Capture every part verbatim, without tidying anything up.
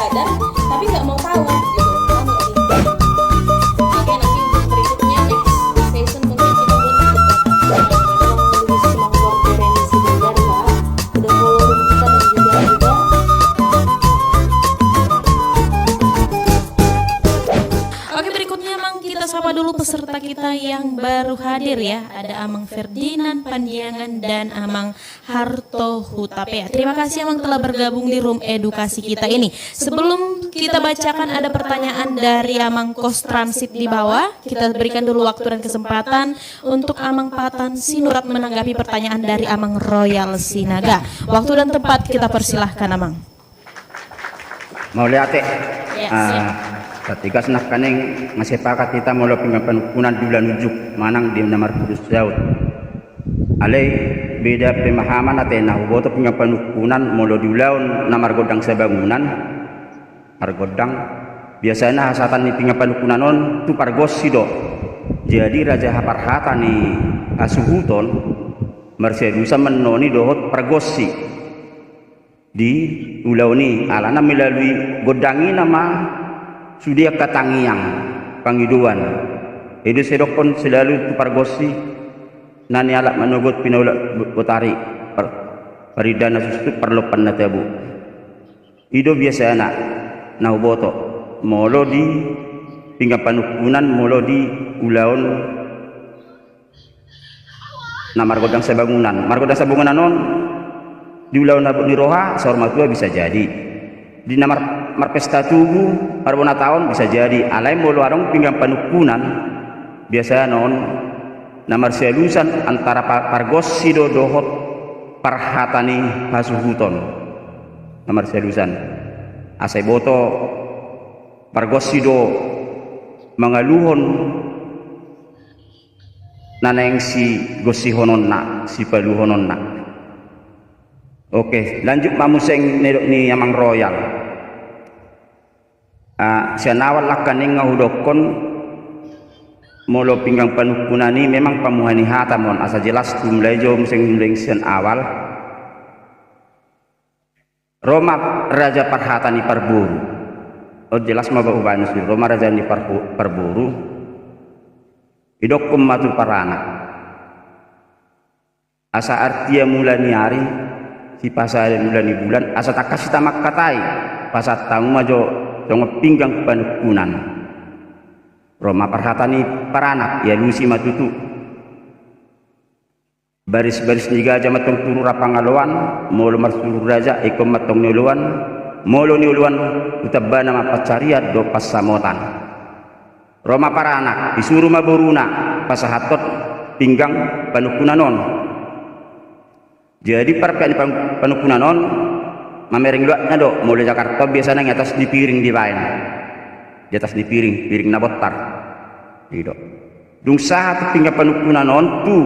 Dan tapi nggak mau tahu gitu. Paham nggak sih? Oke, nanti untuk berikutnya, next session, mungkin kita buat untuk membahas tentang kondisi Mangor Bereni Siregar, ya. Udah follow kita dan juga, juga. Oke, berikutnya, Mang, kita sapa dulu peserta kita yang baru hadir, ya. Ada Amang Ferdinand Pandiangan dan Amang Harto Hutapea. Terima kasih, Amang, telah bergabung di room edukasi kita ini. Sebelum kita bacakan, ada pertanyaan dari Amang Kos Transit di bawah. Kita berikan dulu waktu dan kesempatan untuk Amang Patan Sinurat menanggapi pertanyaan dari Amang Royal Sinaga. Waktu dan tempat kita persilahkan, Amang. Mauliate. Ya, ah, siap. Satigas nangkaning, nga sepakat hita molo pinggan panungkunan di ulaon unjuk manang di na marpudun saut. Alai beda pemahaman ate na huboto pinggan panungkunan molo di ulaon na margondang sabangunan. Margondang. Biasana hasahatan ni pinggan panungkunan on tu pargonsi do. Jadi raja parhata ni hasuhuton marsialusan mannoni dohot pargonsi di ulaon i, alana melalui gondang i nama sude angka tangiang pangidoan. I do sai didokkon selalu tu pargonsi na nialap manogot pinaulak botari, par-, parindahan na sustuk parlompan na tabo. I do biasana na huboto molo di pinggan panungkunan molo di ulaon na margondang sabangunan. Margondang sabangunan on di ulaon habot ni roha saur matua bisa jadi. Di na mar-, marpesta tugu, parbonataon bisa jadi. Alai molo adong pinggan panungkunan, biasana on na marsialusan antara pa-, pargonsi do dohot parhata ni hasuhuton. Na marsialusan. Asa diboto pargonsi do mangaluhon na naeng sigonsihononna, sipaluhononna. Oke, lanjut ma muse nidok ni Amang Royal. Ah, sian awal nangkaning nga hudokkon molo pinggan panungkunan i memang pamuhana ni hata ma on, asa jelas tu mulai jo muse mulai sian awal. Ro ma raja parhata ni parboru. Oh, jelas ma ba hubaen, ro ma raja ni parhu-, parboru. Didokkon ma tu paranak. Asa artia mula ni ari, sipasada mula ni bulan, asa tangkas hita mangkatai, pasahat hamu ma jo songon pinggan panungkunan. Ro ma parhata ni paranak, dialusi ma tutu. Baris-baris ni gaja mantong turu rap pangaloan, molo marsuru raja, ingkon mantong ni oloan, molo ni oloan, hutambana ma pansarian dohot pansamotan. Ro ma paranak, disuru ma boruna pasahathon pinggan panungkunan on. Jadi parpeak ni pan-, panungkunan on, mamereng luatna do, molo Jakarta on biasana di atas ni piring dibaen. Di atas ni piring, piring na bontar. I do. Dung sahat pinggan panungkunan on tu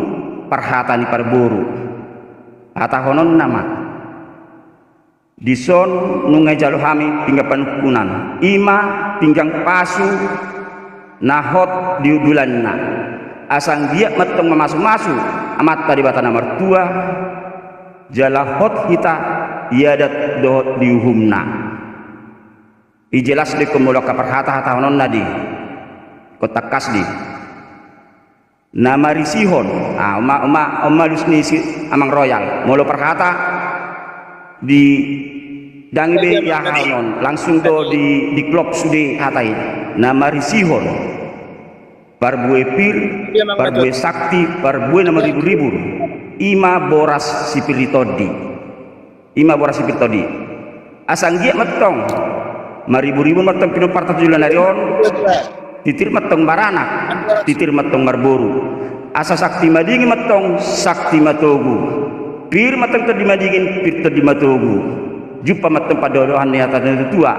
parhata ni parboru. Hatahononna ma. Dison nunga dijalo hami pinggan panungkunan, i ma pinggan pasu na hot di hundulanna. Asa anggiat mantong mamasumasu Amanta Debata na martua, jala hot hita di adat dohot di uhumna. I jelas do ingkon molo angka parhata hatahononna di, ingkon tangkas di. Na marisihon, ah, on ma, on ma, on ma alus ni si Amang Royal. Molo parhata di, ndang be diahahonon, langsung do di, diklop sude hata i. Na marisihon parbue pir, parbue sakti, parbue na maribur-ribur. I ma boras sipir ni tondi. I ma boras sipir ni tondi. Asa anggiat mantong maribur-ribur mantong pinomparta tu joloan ni ari on. Titir mantong baranak, titir mantong marboru. Asa sakti madingin mantong sakti matogu. Pir mantong tondi madingin, pir tondi matogu. Jumpa mantong pandohan ni hata ni natuatua.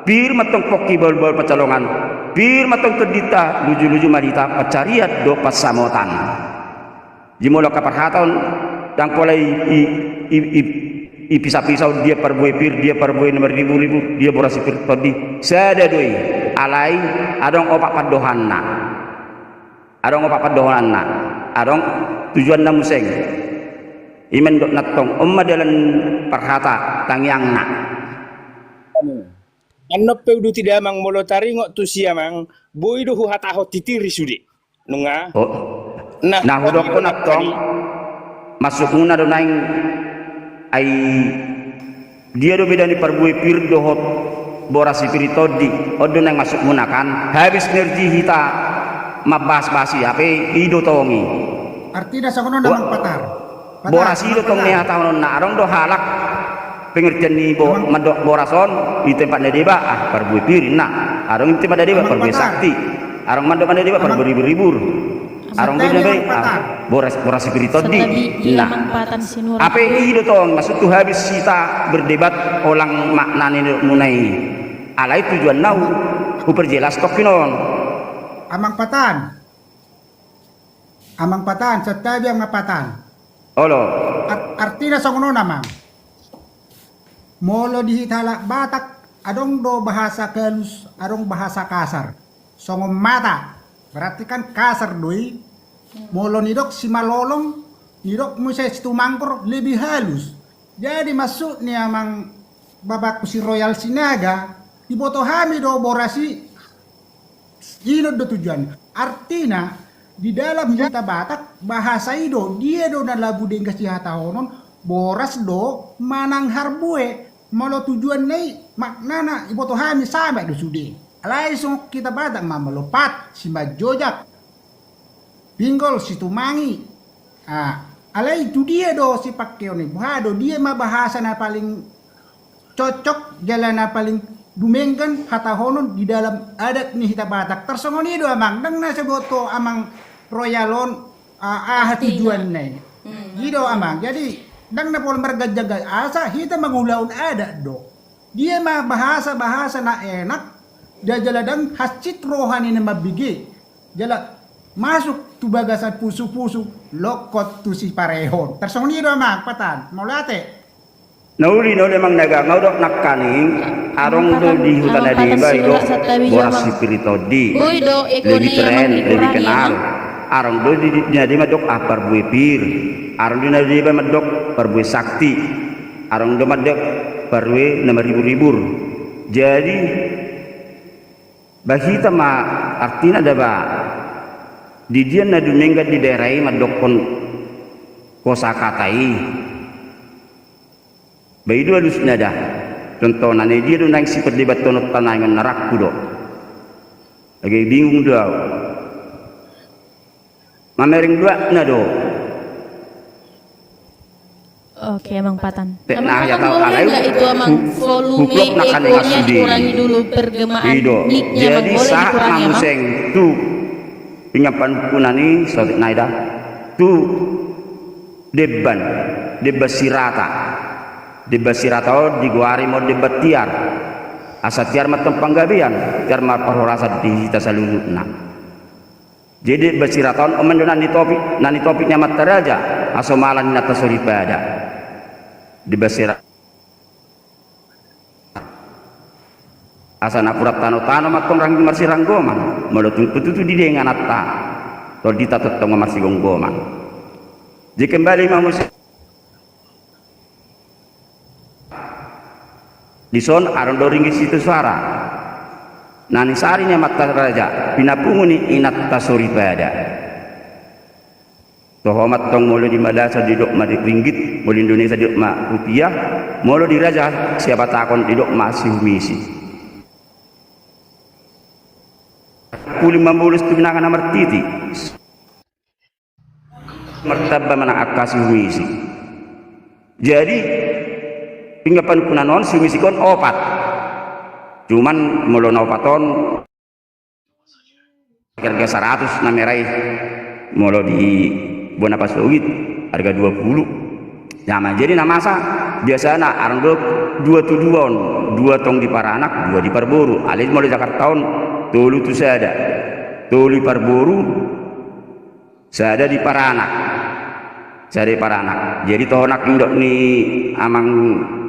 Pir mantong pongki bahulbahul pansalongan. Pir mantong tondinta lujuluju ma di hita pansarian dohot pansamotan. Jadi molo angka parhata on, ndang pola i, i, i, i, ipisapisahon dia parbue pir, dia parbue na maribur-ribur, dia boras sipir ni tondi. Sada do i, alai adong opat pandohanna. Adong opat pandohanna. Adong tujuanna muse. I ma nidokna antong, on ma dalan parhata tangiangna. Annon pe uduti damang, molo taringot tusi amang, boi do huhatahon titiri sude. Nunga. Oh. Nah, na hudokkon antong, masukmuna do naeng, ai dia do beda ni parbue pir dohot boras si pir i tondi? On do naeng masukmuna kan. Habis energi hita mambahas-bahas i, hape i do tong i. Artina songon on, amang Patar. Boras i do tong ni hatahononna, adong do halak pengertian ni bo-, mandok boras on di tempat na deba, ah, parbue pir, nah. Adong di tempat na deba, parbue sakti. Adong mandok na deba, parbue ribur-ribur. Adong do na deba, ah, boras, boras si pir i tondi. Nah. Hape i do tong, maksudhu habis hita berdebat holan makna ni nidokmuna i. Alai tujuanna hu-, huperjelas tokkin on. Amang Patan. Amang Patan, santabi amang Patan. Olo. Ar-, artina songon on amang. Molo di hita halak Batak, adong do bahasa halus, adong bahasa kasar. Songon mata, berarti kan kasar do i. Molo nidok simalolong, nidok muse situmangkor lebih halus. Jadi maksud ni amang bapakku si Royal Sinaga, diboto hami do boras i. I do tujuan. Artina, di dalam hita Batak, bahasa i do, dia do na labu denggan sihatahonon, boras do manang harbue, molo tujuanna i, maknana, diboto hami sama do sude. Alai songon hita Batak ma molo pat, simanjojak. Pinggol, situmangi. Ah, alai tu dia do sipangkeon i, boha do, dia ma bahasa na paling cocok, jala na paling dumenggan hatahonon di dalam adat ni hita Batak. Tarsongon i do amang, ndang na siboto amang Royal on, ah, aha tujuanna i. I do amang, jadi ndang na pola marganjang-ganjang, asa hita mangulahon adat do. Dia ma bahasa-bahasa na enak, da jala ndang hansit roha ni na mambege. Jala masuk tu bagasan pusu-pusu, longkot tu siparehon. Tarsongon i do amang Patan, mauliate. Na uli, na uli amang Naga, nga hudok nangkaning, adong do di huta na deba i do boras si pir i tondi. Lebih keren, lebih kenal. Adong do di, di na deba mandok, ah, parbue pir. Adong di na deba mandok parbue sakti. Adong do mandok parbue na maribur-ribur. Jadi, ba hita ma artina da ba, di dia na dumenggan di daerah i mandokkon kosakata i? Ba i do alusna da. Contohna, na dia do naeng siperdebathononta naeng on, na rangku do. Age bingung do au. Mamereng duakna do. Oke, Amang Patan. Tek, nah, ya tahu, alai itu, Amang, volume echo-nya dikurangi dulu, pergemaan mic-nya, Amang, boleh dikurangi, Amang? Jadi sahat ma muse tu pinggan panungkunan i, saotik nai da. Tu Debban, Debban Sirata. Debban Sirata on digoari ma on Debban Tiar. Asa tiar ma antong panggabean, tiar ma parhorasan di hita saluhutna. Jadi Debban Sirata on, on ma do na nitopik, na nitopik ni amanta raja, hasomalan ni inanta soripada. Debban Sirata. Asa napuran tano-tano ma antong rangging marsiranggoman, molo tung tutu didengani inanta, tondinta tongtong ma marsigomgoman. Jadi kembali ma muse. Dison adong do ringgit sitio suara. Na nisari ni amanta raja, pinapungu ni inanta soripada. Toho ma antong, molo di Malasa didok ma ringgit, molo Indonesia didok ma rupiah, molo di raja siabatahon didok ma sihumisi. Puli mambolus tu binanga na martiti. Martamba manang angka sihumisi. Jadi pinggan panungkunan on, sihumisi on opat. Cuman molo na opat on harga saratus na mera i, molo di bona pasogit harga dua pulu. Nah, jadi na masa biasana adong do dua tu dua on, dua tong di paranak, dua di parboru. Alai molo Jakarta on tolu tu sada, tolu di parboru, sada di paranak. Sada di paranak. Jadi toho nangkin dok ni amang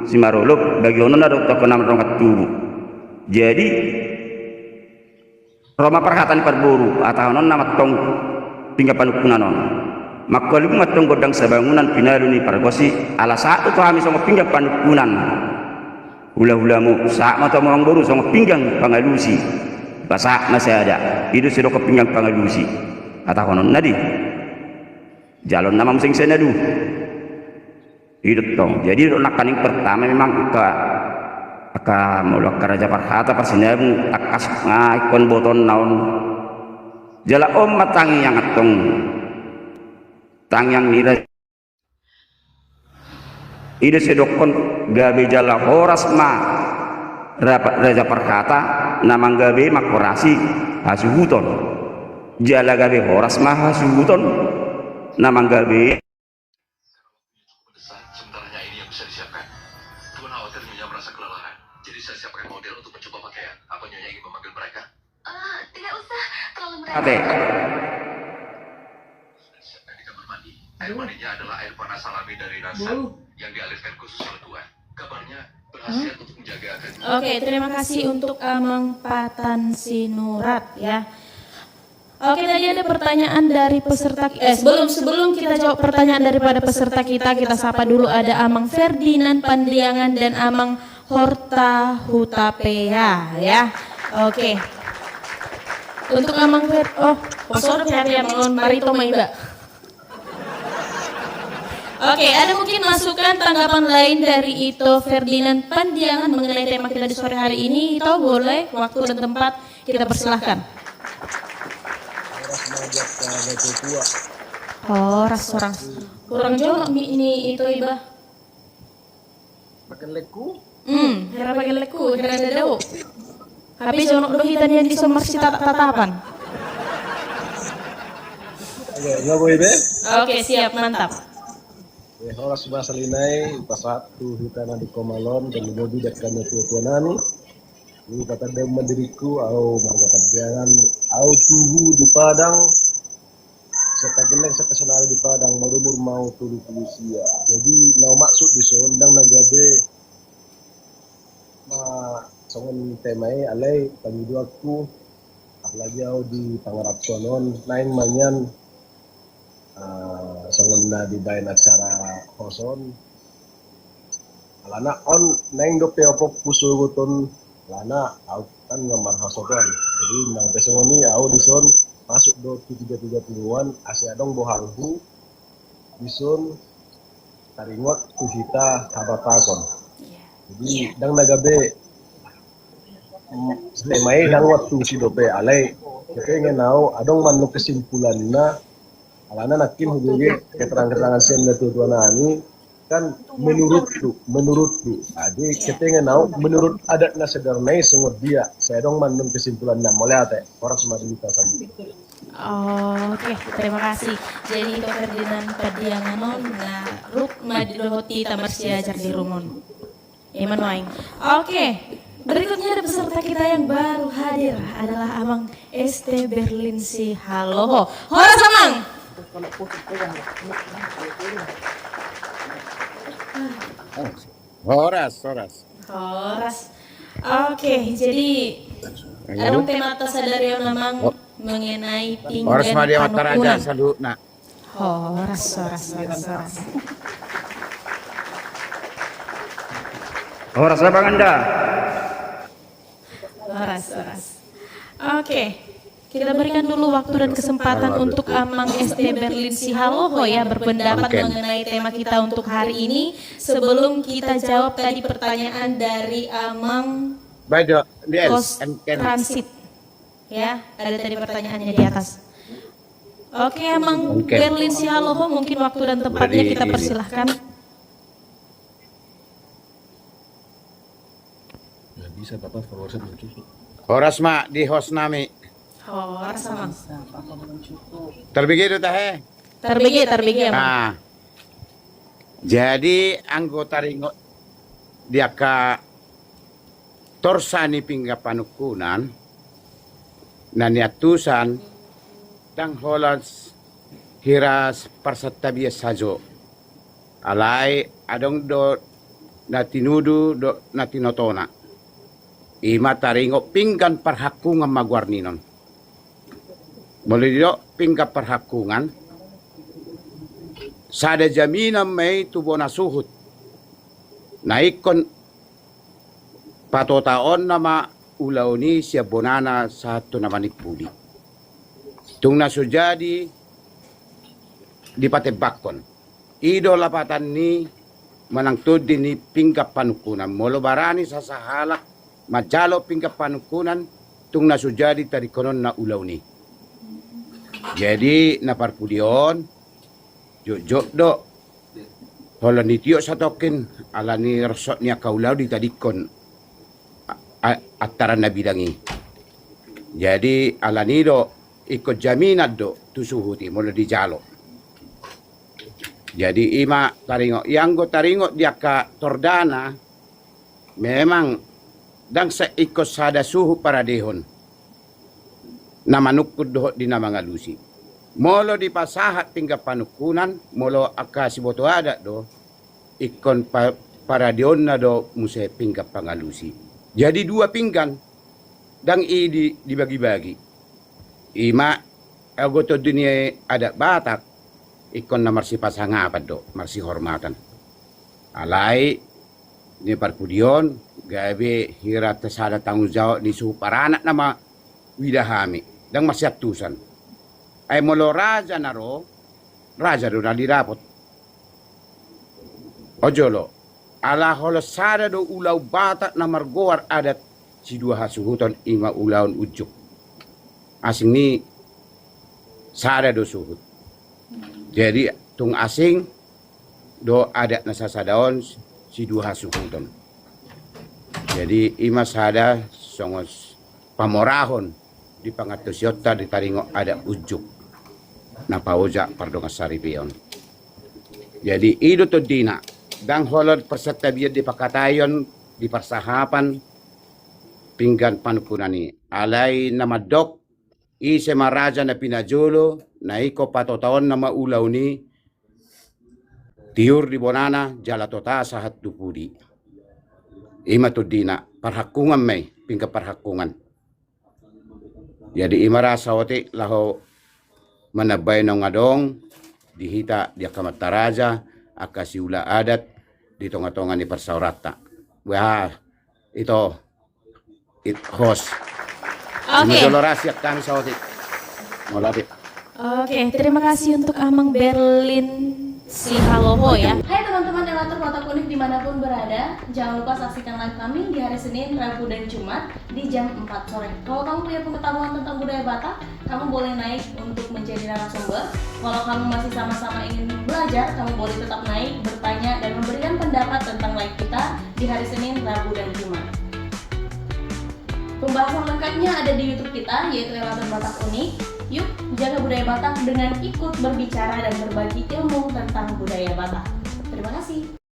Simarolop, bagiononna do tu angka na mardongan tubu. Jadi ro ma parhata ni parboru, hatahononna ma antong pinggan panungkunan on. Manghalumpang ma antong gondang sabangunan, pinalu ni pargonsi, ala sahat do tu hami songon pinggan panungkunan. Hulahulamu, sahat ma tu hamu amangboru songon pinggan pangalusi. Pasahat ma sada, i do sidokkon pinggan pangalusi. Hatahononna di. Jalo nama muse sian na dua. I do tong. Jadi didok nangkaning pertama memang angka, angka molo angka raja parhata parsinabung tangkas nga ingkon botoonna on. Jala on ma tangiang antong. Tangiang ni raja. I do sidokkon gabe jala horas ma rapa-, raja parhata na manggabe manghorasi hasuhuton. Jala gabe horas ma hasuhuton na manggabe. Sementara hanya ini yang bisa disiapkan. Tuan khawatir Nyonya merasa kelelahan. Jadi saya siapkan model untuk mencoba pakaian. Apa Nyonya ingin memanggil mereka? Eh, tidak usah terlalu merepotkan. Ate. Siapkan di kamar mandi. Air mandinya adalah air panas alami dari Ransan yang dialirkan khusus oleh Tuan. Kabarnya berkhasiat untuk menjaga agar. Oke, terima kasih untuk Amang Patan Sinurat ya. Oke, tadi ada pertanyaan dari peserta ki-, eh, sebelum, sebelum kita jawab pertanyaan daripada peserta kita, kita sapa dulu ada Amang Ferdinand Pandiangan dan Amang Horta Hutapea, ya. Oke. Untuk Amang Fer-, oh, poso do hati Amang on, marito ma iba. Oke, ada mungkin masukan, tanggapan lain dari Ito Ferdinand Pandiangan mengenai tema kita di sore hari ini? Ito, boleh, waktu dan tempat kita persilahkan. Horas ma di angka na tua-tua. Horas, horas. Kurang jonok ni, ni Ito iba. Bagen lekku? Hmm, hera bagen lekku, hera dadao. Tapi jonok do hita nian dison marsitatap-tatapan. Oke, nga boi be? Oke, siap, mantap. Eh, horas ma sahali nai, pasahat tu hita na di komal on, dan lobi di angka na tua-tua nami. Ni patandahon ma diringku, au marga Pandiangan, au tubu di Padang, sian Tagelleng sampe sonari di Padang, marumur ma au tolu pulu sia. Jadi, na humaksud dison, ndang na gabe, ma, songon tema i, alai pangidoanku, apalagi au di pangarantoan on, naeng ma nian, ah, songon na dibaen acara hoson. Alana on naeng dope au fokus sogot on, alana au kan nga marhosotan. Jadi nang pe songon i au dison masuk do tu tiga tiga puluhan, asa adong bohangku dison taringot tu hita habatason. Jadi ndang na gabe, mm, tema i ndang waktu si dope alai. Kepengen au adong ma annon kesimpulanna. Alana nangkin hubege keterangan-keterangan sian na tua-tua nami, kan menurutku, menurutku. Jadi kepengen au menurut adat na sebenarna i songon dia, sai adong ma annon kesimpulanna. Mauliate, horas ma di hita saluhut. Oke, terima kasih. Jadi Ito Ferdinand Pandiangan on, na rap ma di dohot hita marsiajar di rungkun. Ima nuaeng. Oke, berikutnya ada peserta kita yang baru hadir, adalah Amang S T Berlin Sihaloho. Horas, Amang. Horas, horas. Horas. Oke, jadi adong tema tasadari on, Amang, mengenai pinggan panungkunan. Horas ma di hita saluhutna. Horas, horas, horas, horas. Horas, Amang Anda. Horas, horas. Oke, kita berikan dulu waktu dan kesempatan untuk Amang S T Berlin Sihaloho ya, berpendapat mengenai tema kita untuk hari ini. Sebelum kita jawab tadi pertanyaan dari Amang Kos Transit. Ya, ada tadi pertanyaannya di atas. Oke, Amang Berlin Sihaloho, mungkin waktu dan tempatnya kita persilahkan. Nggak bisa, Bapak, followernya belum cukup. Horas ma di host nami. Horas, Amang. Terbege do tahe? Terbege, terbege, Amang. Nah, jadi anggo taringot di angka torsa ni pinggan panungkunan na niantusan, ndang holan hira parsantabian sajo. Alai adong do na tinudu dohot na tinotona. Ima taringot pinggan parhangkungan ma goar ni on. Molo didok pinggan parhangkungan, sada jaminan ma i tu bona suhut na ingkon Patotaonna ma ulaon i sian bonana sahat tu na manik pudi. Tung na so jadi dipatembakkon. I do lapatan ni manang tondi ni pinggan panungkunan. Molo barani sasahalak manjalo pinggan panungkunan, tung na so jadi tadingkononna ulaon i. Jadi na parpudi on, jotjot do. Holan ni tiok satongkin, ala ni rongsok ni angka ulaon ditadingkon a-, a-, antaran na bidang i. Jadi ala ni do ingkon jaminan do tu suhut i molo dijalo. Jadi i ma taringot, ianggo taringot di angka tordana, memang ndang sai ingkon sada suhut paradehon na manungkun dohot di na mangalusi. Molo dipasahat pinggan panungkunan, molo angka siboto adat do, ingkon pa-, paradehonna do muse pinggan pangalusi. Jadi dua pinggan, ndang i di-, dibagi-bagi. I ma anggo tondi ni adat Batak, ingkon na marsipasangapan do, marsihormatan. Alai ni parpudi on, gabe hira sada tanggung jawab ni suhut paranak nama uida hami, ndang marsiantusan. Ai molo raja na ro, raja do na didapot. Ojolo, ala holan sada do ulaon Batak na margoar adat sidua hasuhuton, i ma ulaon unjuk. Asing ni sada do suhut. Jadi tung asing do adat na sasada on sidua hasuhuton. Jadi i ma sada songon s-, pamorahon di pangantusionta di taringot adat unjuk na paoja pardongan saripeon. Jadi i do tondina, ndang holan parsantabian dipangkataion di parsahapan pinggan panungkunan i. Alai na mandok, ise ma raja na pinajolo, na ingkon patotaonna ma ulaon i, tiur di bonana jala tota sahat tu pudi. I ma tondina, parhangkungan ma i, pinggan parhangkungan. Jadi i ma ra saotik laho manambai naung adong di hita, di angka amanta raja, angka siula adat di tonga-tonga ni parsaoranta. Wah, ito, it host. Oke. Jolo ra sian hami saotik. Mauliate. Oke, terima kasih untuk Amang Berlin Sihaloho ya. Hai teman-teman Elator Batak Unik dimanapun berada, jangan lupa saksikan live kami di hari Senin, Rabu, dan Jumat di jam empat sore. Kalau kamu punya pengetahuan tentang budaya Batak, kamu boleh naik untuk menjadi narasumber. Kalau kamu masih sama-sama ingin belajar, kamu boleh tetap naik, bertanya, dan memberikan pendapat tentang live kita di hari Senin, Rabu, dan Jumat. Pembahasan lengkapnya ada di YouTube kita, yaitu Elator Batak Unik. Yuk, jaga budaya Batak dengan ikut berbicara dan berbagi ilmu tentang budaya Batak. Terima kasih.